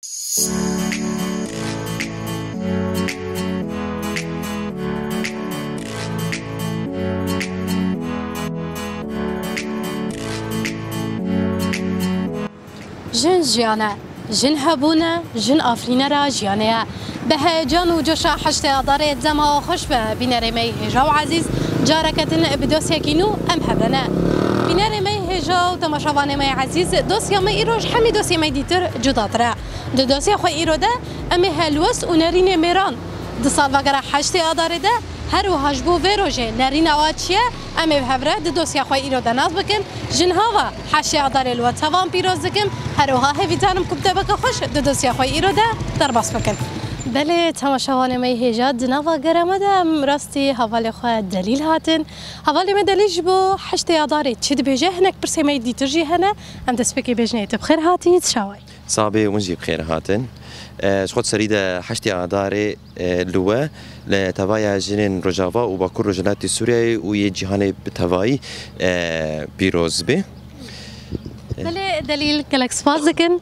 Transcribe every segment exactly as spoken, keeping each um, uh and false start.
Jin jiyan e. Jin hebûn e, jin afirînera jiyanê ye. Bi heyecan û coşa heştê Adarê dema xweş be bînerê me yê hêja û ezîz, careke din bi dosyekî nû em hev re ne. Bînerê me yê hêja û temaşevanê me yê ezîz, dosya me îroj hemî dosyê me yê dîtir cudatir e. Di dosya xwe îro de em ê helwest û nerînê mêran di salvegera heştê Adarê de her wiha ji bo vê rojê nerîna wa çi ye, em ê bi hev re di dosya xwe îro de nas bikin. Ji niha ve heştê Adarê li we tevan pîroz dikim. Her wiha hêvîdanim ku bi debeke xweş di dosya xwe îro de derbas bikin. Belê, temaşevanê me yê hêja, di nava gera me de em rastî hevalê xwe Delîl hatin. Hevalê me Delîl ji bo heştê Adarê çi dibêje? Hinek pirsê me yê dîtir jî hene. Em destpêkê bêjinê, tu bi xêr hatî, tu çawa yî? Sabê, hûn jî bi xêr hatin. E, ji xwe di serî de heştê Adarê, e, li we, li tevaya jinên Rojava û Bakur Rojhilatê Sûriyeyê û yê cîhanê bi tevayî, e, pîroz be. Belê Delîl, gelek spas dikin.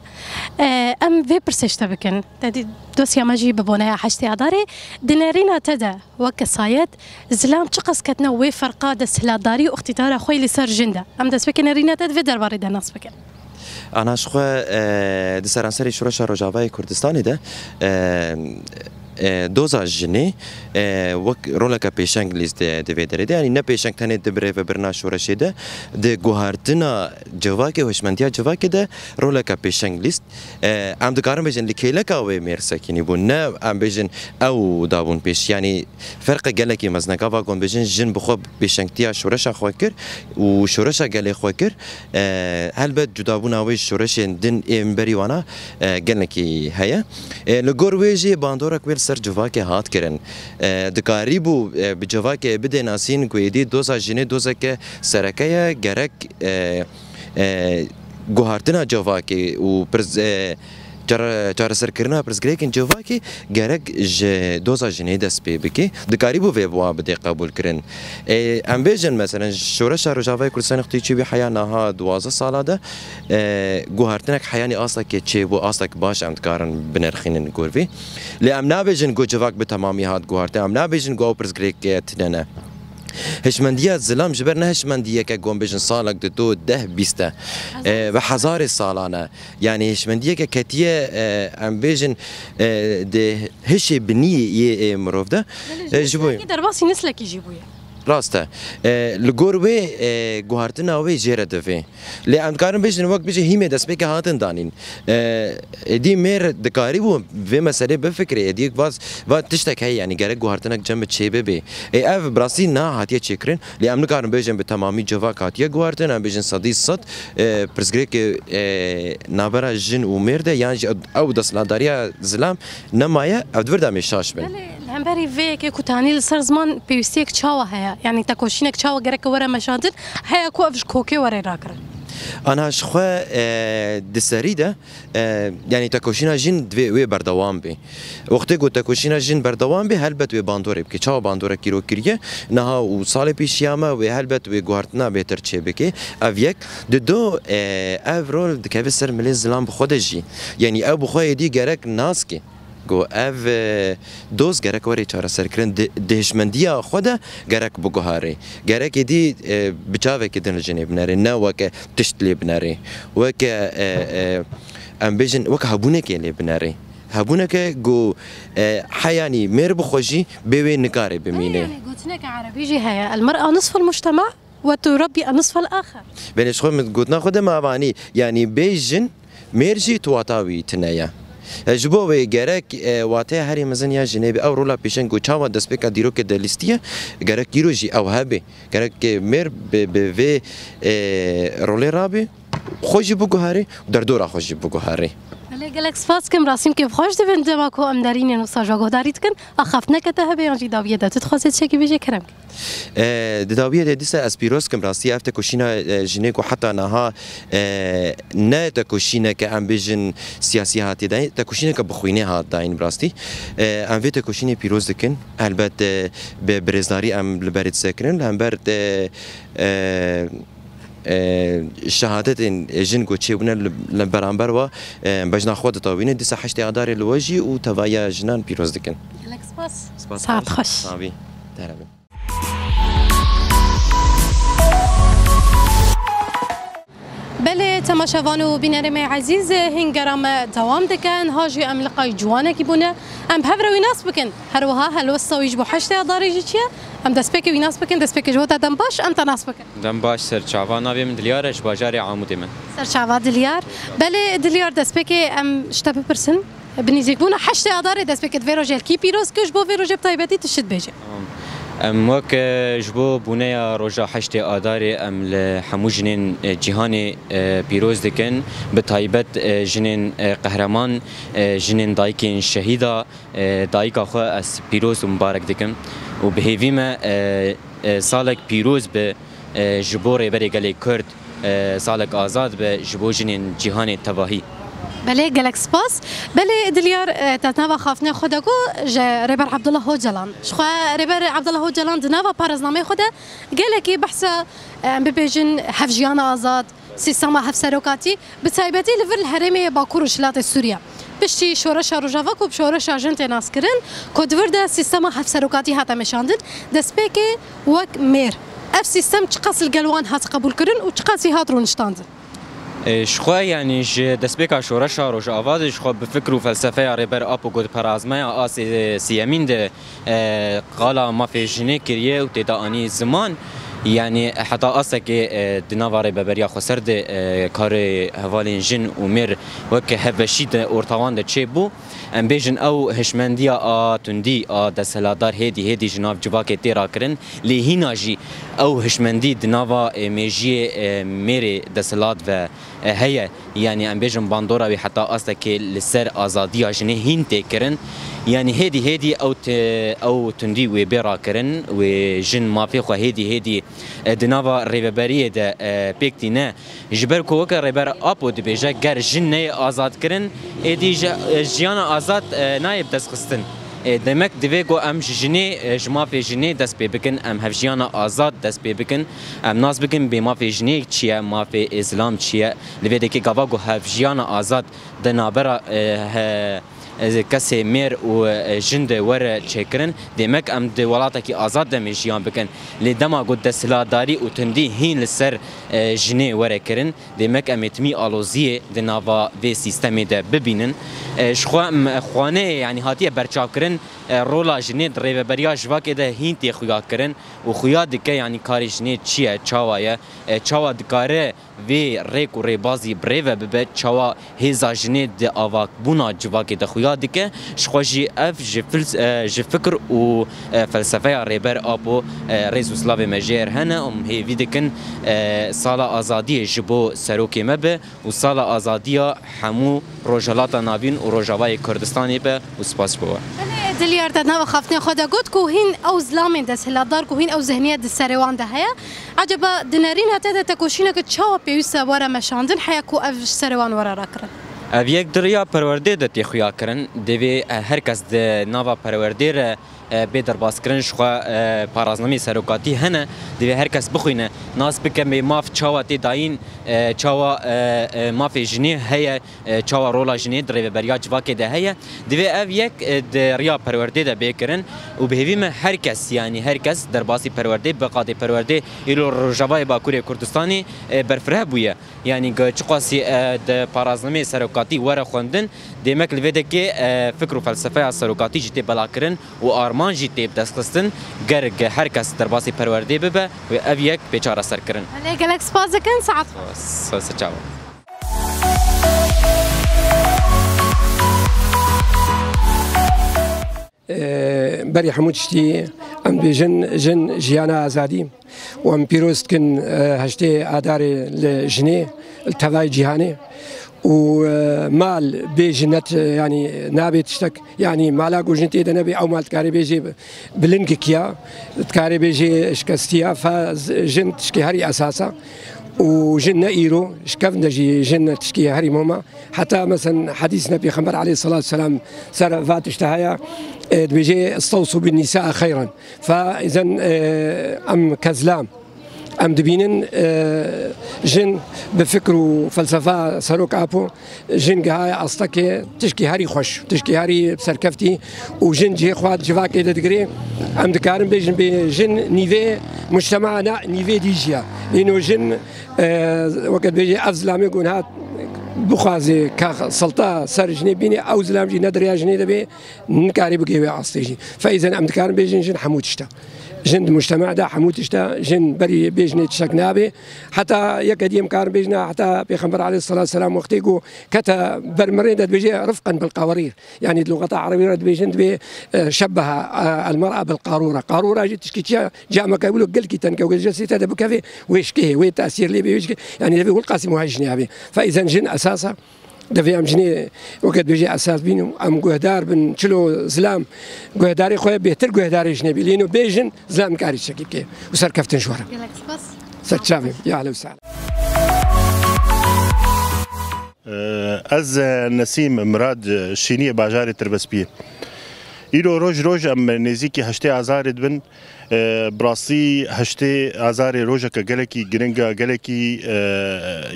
E, em vê pirsê ji te bikin. Te dî dosya me jî bi boneya heştê Adarê, di nerîna te de wek kesayet, zilam çiqas ketine wê ferqa desthilatdarî û îqtîdara xwe yê li ser jin de? Em destpêkê nerîna te di vê derbarê de nas bikin. Ana ji xwe, e, di seranserê şoreşa Rojavayê Kurdistanê de, e, e, doza jinê, e, wek roleke pêşeng lîst di, di vê derê de, yanî ne pêşeng tenê di birêvebirina şoreşê de, di guhartina civakê û hişmendiya civakê de roleke pêşeng lîst. E, em dikarin bêjin li kêleka wê mêr sekinî bûn, ne em bêjin ew dabûn pêş. Yanî ferqe gelekî mezin e. Gava ku em bêjin jin bi xwe pêşengtiya şoreşa xwe kir û şoreşa gelê xwe kir. E, helbet cudabûna wê ji şoreşên din ê min berî wana, e, gelekî heye. E, li gor wê jî bandorek wê li ser civakê hat kirin. E, dikarîbû, e, bi civakê bidê nasîn ku êdî doza jinê dozeke sereke ye, gerek, e, e, guhartina civakê û pirz-, e, çare-, çareserkirina pirsgirêkên civakê gerek ji doza jinê dest pê bike. Dikarîbû vê bi wan bidê qebûlkirin. E, em bêjin, meselen, şoreşa Rojavayê Kurdistanê xwedî çêbû heya niha duwazdeh sala de, e, guhartinek heyanî astekê çêbû, astek baş em dikarin binirxînin gor vê. Lê em nabêjin ku civak bi temamî hat guhartin, em nabêjin ku ew pirsgirêk tune ne. Hişmendiya zilam ji ber ne hişmendiyeke ku em bêjin salek, dido, deh, bîst e. E, bi hezarê salan e. Yanî hişmendiyeke ketiye, e, em bêjin, e, di hişê binî yê, yê mirov de. Belê, ji E, ji bo neslekî derbasî neslekî jî bûye. Rast e. E, li gor wê, e, guhartina wê jê re divê. Lê em dikarin bêjin, wek bêjin hîmê destpêkê hatin danîn. E, êdî mêr dikarîbû vê meselê bifikirê, êdî va, va tiştek heye, yanî gerek guhartinek cem çê bibe. Ê, ev bi rastî niha hatiye çêkirin, lê em nikarin bêjin bi temamî civak hatiye guhartin, em bêjin sedî sed, e, pirsgirêkê, e, navbera jin û mêr de, yan jî ew, ew desthilatdariya zilam nemaye, ev di vir de em ê şaş bin. Belê, li hemberî vê yekê ku tanî li ser ziman pêwîstiyek çawa heye? Yanî tekoşînek çawa gereke were meşandin? Heya ku ev ji kokê were rakirin? Ana ji xwe, e, di serî de, e, yanî tekoşîna jin divê wê berdewam bê. Wextê ku tekoşîna jin berdewam bê, helbet wê bandorê bike. Çawa bandorek îro kiriye? Niha û salê pêşiya me wê helbet wê guhartina bêtir çê bike. Ev yek. Dido, e, ev rol dikeve ser milê zilam bi xwe de jî. Yanî ew bi xwe êdî gerek nas ke. Ku ev, e, doz gerek were çareserkirin di, di hişmendiya xwe de gerek biguharê. Gerek êdî, e, bi çavekê din li jinê binerê, ne weke tişt lê binerê. Weke, e, e, em bêjin, weke hebûnekê lê binerê. Hebûneke ku, e, heyanî mêr bi xwe jî bê wê nikare bimîne. Belê, yanî gotineke erebî jî heye, "El mer'a nisful mujtema." Ve tu Rabbî enisfel axir. Belê, ji xwe min gotina xwe de me avanî, yanî bê jin, mêr jî tu wata wî tune ye. E, ji bo wê gerek, e, wateya herî mezin ya jinê bi ew rola pêşeng ku çawa destpêka dîrokê de lîstiye, gerek îro jî ew hebe. Gerek, e, mêr bi, bi vê, e, rolê rabe, xwe jî biguherê û derdora xwe jî biguherê. Belê, gelek spas kim, rastî kêfxweş dibin dema ku em derînên wisa ji we guhdarî dikin. Axaftineke te hebe yan jî dawiyê de tu dixwazê tiştekî bêjê, kerem ke. E, di dawiyê de dîsa ez pîroz kim, rastî ev tekoşîna, e, jinê ku heta niha, e, ne tekoşîneke em bêjin siyasî hatiye dayîn, tekoşîneke bi xwînê hat dayîn bi rastî. E, em vê tekoşînê pîroz dikin. Helbet, e, bi, bi rêzdarî em li berê disekirin. Li hember, e, e, E, şehadetên jin ku çêbûne li, li beramber wa, e, bejna xwe ditawîne, dîsa heştê Adarê li we jî û tevahiya jinan pîroz dikin. Gelek spas. Spas. Saet xweş. Sabî. Te re bin. Belê, temaşevan û bînerê me ezîz, hingera me dewam dike. Niha jî em liqay ciwanekî bûne. Em bi hev re wî nas bikin. Her wiha helwesta wî ji bo heştê Adarê jî çi ye? Em destpêkê wî nas bikin. Destpêkê ji bo te dem baş, em te nas bikin. Dem baş, ser çava, navê min Dilyar e, ji bajarê Amûdê me. Ser çava Dilyar. Belê Dilyar, destpêkê em ji te bipirsin. Bi nîzîkbûna heştê Adarê destpêkê di vê rojê li kî pîroz kir, ji bo vê rojê bi taybetî tu çi dibêjî? Tamam. Em wek, e, ji bo bûneya roja heştê Adarê em li hemû jinên, e, cîhanê, e, pîroz dikin. Bi taybet, e, jinên, e, qehreman, e, jinên dayikên şehîda, e, dayika xwe ez pîroz û mibarek dikim. Û bi hêvî me, e, e, salek pîroz bi, e, ji bo Rêberê Gelê Kurd, e, salek azad be ji bo jinên cîhanê tevahî. Belê, gelek spas. Belê Dilyar, e, te nava xaftinê xwe de got ji Rêber Abdullah Ocalan. Ji xwe Rêber Abdullah Ocalan di nava parêznameyê xwe de gelekî behsa, e, em bibêjin hevjiyana azad, sîstema hevserokatî, bi taybetî li vir li herêmê Bakur û Rojhilatê Sûriye. Piştî şoreşa Rojava ku bi şoreşa jin tê naskirin, ku di vir de sîstema hevserokatî hate meşandin, destpêkê wek mêr. Ev sîstem çiqas li gel wan hat qebûlkirin û çiqasî hat rûniştandin? E, ji xwe, yanî ji destpêka şoreşa Rojava de ji xwe bi fikr û felsefeya Rêber Apo ku di parêznameyê a sê-, sêyemîn de, e, qala mafê jinê kiriye û tê de anî ziman, yanî heta astekê, e, di nava Rêveberiya Xweser de, e, karê hevalên jin û mêr wek hevbeşî di orta wan de çêbû. Em bêjin ew hişmendiya a tundî a desthilatdar hêdî hêdî ji nav civakê tê rakirin, lê hîna jî ew hişmendî di nava, e, mêjiyê, e, mêrê desthilat ve, e, heye. Yanî em bêjin bandora wî heta astekê li ser azadiya jinê hîn tê kirin. Yanî hêdî hêdî ew ti-, ew tundî wê bê rakirin, wê jin mafê xwe hêdî hêdî, e, di nava rêveberiyê de, e, pêk tîne. Ji ber ku weke Rêber Apo dibêje, ger jin neyê azadkirin, êdî ji, e, jiyana azad, e, nayê bi dest xistin. E, demek divê ku em ji jinê, e, ji mafê jinê dest pê bikin, em hevjiyana azad dest pê bikin, em nas bikin bê mafê jinê çi ye, mafê îslam çi ye. Li vê dekê gava ku hevjiyana azad di navbera, e, he, e, kesê mêr û, e, jin de were çêkirin, demek em di welatekî azad de em ê jiyan bikin. Lê dema ku desthilatdarî û tundî hîn li ser, e, jinê were kirin, demek em ê timî aloziyê di nava vê sîstemê de bibînin. E, ji xwe em xwaneyê, yanî hatiye berçavkirin, e, rola jinê di rêveberiya civakê de hîn tê xuya kirin û xuya dike, yanî karê jinê çi ye, çawa ye, e, çawa dikare vê rêk û rêbazî bi rê ve bibe, çawa hêza jinê di avakbûna civakê de xuya dike, ji xwe jî ev ji fils-, e, ji fikr û, e, felsefeya Rêber Apo, e, rêz û silavê me jê re hene û em hêvî dikin, e, sala azadiyê ji bo serokê me be û sala azadiya hemû Rojhilata Navîn û Rojavayê Kurdistanê be û spas ji bo we. Belê, Dilyar, te nava xaftinê xwe de got ku hîn ew zilamên desthilatdar ku hîn ew zihniyet di serê wan de heye. Eceba di nerîna te de tekoşîneke çawa pêwîst e were meşandin, heya ku ev ji serê wan were rakirin? Ev yek di riya perwerdê de tê xuya kirin. Divê, e, her kes di nava perwerdê re, e, bê derbas kirin. Ji xwe, e, parêznameyê serokatî hene, divê her kes bixwîne, nas bike bê maf çawa tê dayîn, e, çawa, e, e, mafê jinê heye, e, çawa rola jinê di rêveberiya civakê de heye. Divê ev yek, e, di riya perwerdê de bê kirin û bi hêvî me her kes, yanî her kes derbasî perwerdê, bi qadê perwerdê îro Rojavayê Bakurê Kurdistanê, e, berfireh bûye. Yanî ge çiqasî, e, di parêznameyê serokatî were xwendin, demek li vê dekê, e, fikr û felsefeya serokatî jî tê belakirin û armanc jî tê bidestxistin, ger ge her kes derbasî perwerdê bibe, wê ev yek bê çareserkirin. Belê, gelek spas dikin, saet xweş. Spas, çawa. Ee, berî hemû tiştî em dibêjin jin jiyana azadî û em pîroz dikin, e, heştê Adarê li jinê, li tevayê cîhanê û, e, mal bê jinet, e, yanî nabê tiştek, yanî mala ku jin tê de nebe, ew mal dikarê bêjê bilingik ya, dikarê bêjê şikestiya, fa z-, jin tişkê herî esas e û jin ne îro, ji kevin de jî jin tişkê herî muhim e. Heta, mesen, hedîs ne Pêxember aleyhissalatu vesselam ser va tişte heye, e, dibêje, "Estewsu bin nisa xeyran." Fa îzen, e, em kezlam. Em dibînin, e, jin bi fikr û felsefa Serok Apo, jin gihaye astekê tişkî herî xweş, tişkî herî serkeftî û jin cihê xwe di civakê de digirê. Em dikarin bêjin bê jin nîvê mujtema ne, nîvê dî jî ye. Îno jin, e, weke dibêjê ev zilamê ku niha bixwaze ka silta ser jinê bîne, ew zilam jî ne di rêya jinê de bê, nikarî bigê wê astê jî. Feyzen em dikarin bêjin jin hemû tişt e. Jin di mujtema de hemû tişt e, jin berî bê jinê tiştek nabe. Heta yeke dî em karin bêjin, heta Pêxember aleyhisselatu vesselam wextê ku kete ber mirinê de dibêje rifqen bil qawarîr. Yanî di lugeta erebî re dibêjin dibê, e, şebbeha, e, el mer'a bil qarûra. Qarûra jî tişkî çi ye? Cameke wilo gelkî tenke, wê ji sîte de bikeve, wê şikê, wê tesîr lê bê, wê şikê. Yanî divê wilqasî muhej jinê be. Feyzen jin esas e. Divê em jinê weke dibêjê esas bîn û em guhdar bin. Çilo zilam guhdarê xwe bêhtir guhdarê jinê bî. Lê ino bê jin zilam nikarî çekî bike û serkeftin ji we re. Gelek spas. Ser çavê. Ya ehlen we sehlen. Ez Nesîm Mirad, Şîniyê bajarê Tirbespiyê. Îro roj roj em nêzîkî heştê Azarê dibin. E, bi rastî heştê Azarê rojeke gelekî giring e, gelekî, e,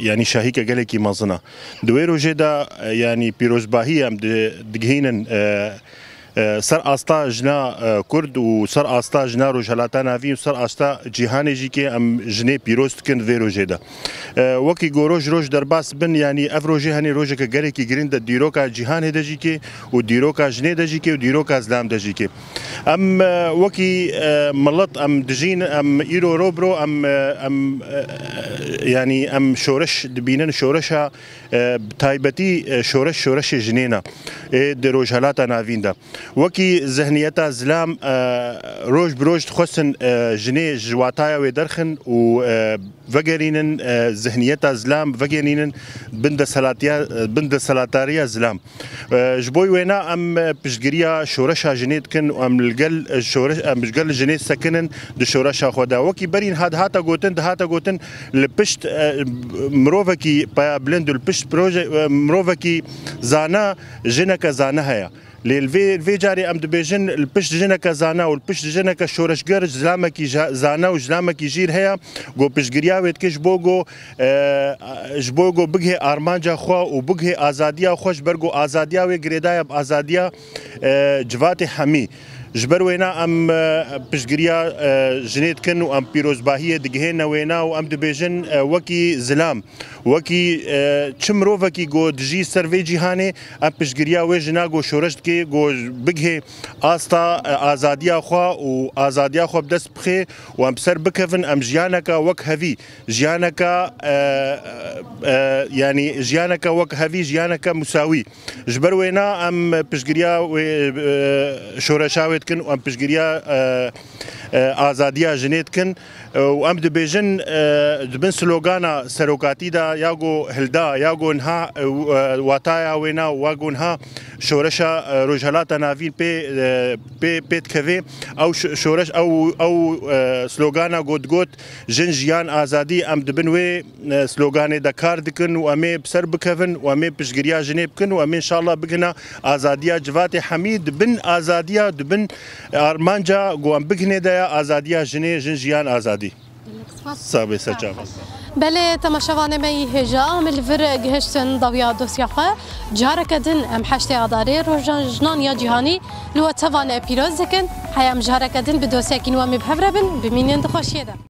yanî şahîke gelekî mezin e. Di wê rojê de, e, yanî pîrozbahiyê em di-, digihînin, e, e, ser asta jina, e, Kurd û ser asta jina Rojhelata Navîn û ser asta cîhanê jî kê em jinê pîroz dikin di vê rojê de. E, wekî ku roj roj derbas bin, yanî ev rojê henê rojeke gelekî giring de dîroka cîhanê de jî kê û dîroka jinê de jî kê û dîroka zilam de jî kê. Em, e, wekî, e, milet em dijîn, em îro ro bi ro em, e, em, e, yanî em şoreş dibînin, şoreşa, e, bi taybetî, e, şoreş, şoreşê jinê ne, ê di Rojhelata Navîn de. Wekî zihniyeta zilam, e, roj bi roj dixwestin, e, jinê ji wataya wê derxin û, e, vegerînin, e, zihniyeta zilam, vegerînin bin deselatiya, e, bin deselatariya zilam. E, ji bo wêna em, e, piştgiriya şoreşa jinê dikin û em li gel, e, şoreş, em ji gel jinê sekinin di şoreşa xwe de. Wekî berî niha dihate gotin, dihate gotin li pişt, e, mirovekî peya bilind û li pişt proje, e, mirovekî zana, jineke zane heye. Lê li vê, vê carê em dibêjin li pişt jineke zana û li pişt jineke şoreşger zilamekî ja-, zana û zilamekî jîr heye, ku piştgiriya wê dike ji bo ku e, ji bo ku bigihê armanca xwe û bigihê azadiya xwe, ji ber ku azadiya wê girêdaye bi azadiya, e, civatê hemî. Ji ber wêna em, e, piştgiriya, e, jinê dikin û em pîrozbahiyê digihêne wêna û em dibêjin, e, wekî zilam, wekî, e, çi mirovekî ku dijî ser vê cîhanê, em piştgiriya wê jina ku şoreş dike, ku bigihê asta, e, azadiya xwe û azadiya xwe bi dest bixê û em bi ser bikevin, em jiyaneke wek hevî, jiyaneke, e, e, yanî jiyaneke wek hevî, jiyaneke musawî. Ji ber wêna em piştgiriya wê, e, şoreşa wê dikin û em piştgiriya, e, e, azadiya jinê dikin. E, û em dibêjin, e, di bin slogana serokatî de ya ku hilda, ya ku niha, e, wataya wêna, wa ku niha şoreşa, e, Rojhelata Navîn pê, e, pê, pê dikeve. Ew ş-, şoreş, ew, ew, e, slogana ku digot, Jin, jiyan, azadî, em di bin wê, e, sloganê de kar dikin û em ê bi ser bikevin û em ê piştgiriya jinê bikin û em ê înşallah bigihina azadiya civatê hemî, di bin azadiya, di bin armanca ku em bigihnê de ye, azadiya jinê, jin, jiyan, azadî. Sax bê, ser çav. Belê, temaşevanê me yî hêja, em li vir gihiştin dawiya dosya xwe. Careke din em heştê Adarê, Roja Jinan ya Cîhanî, li we tevan e pîroz dikin. Heya em careke din bi dosyekî nû em ê bi hev re bin, bimînin di xweşiyê de.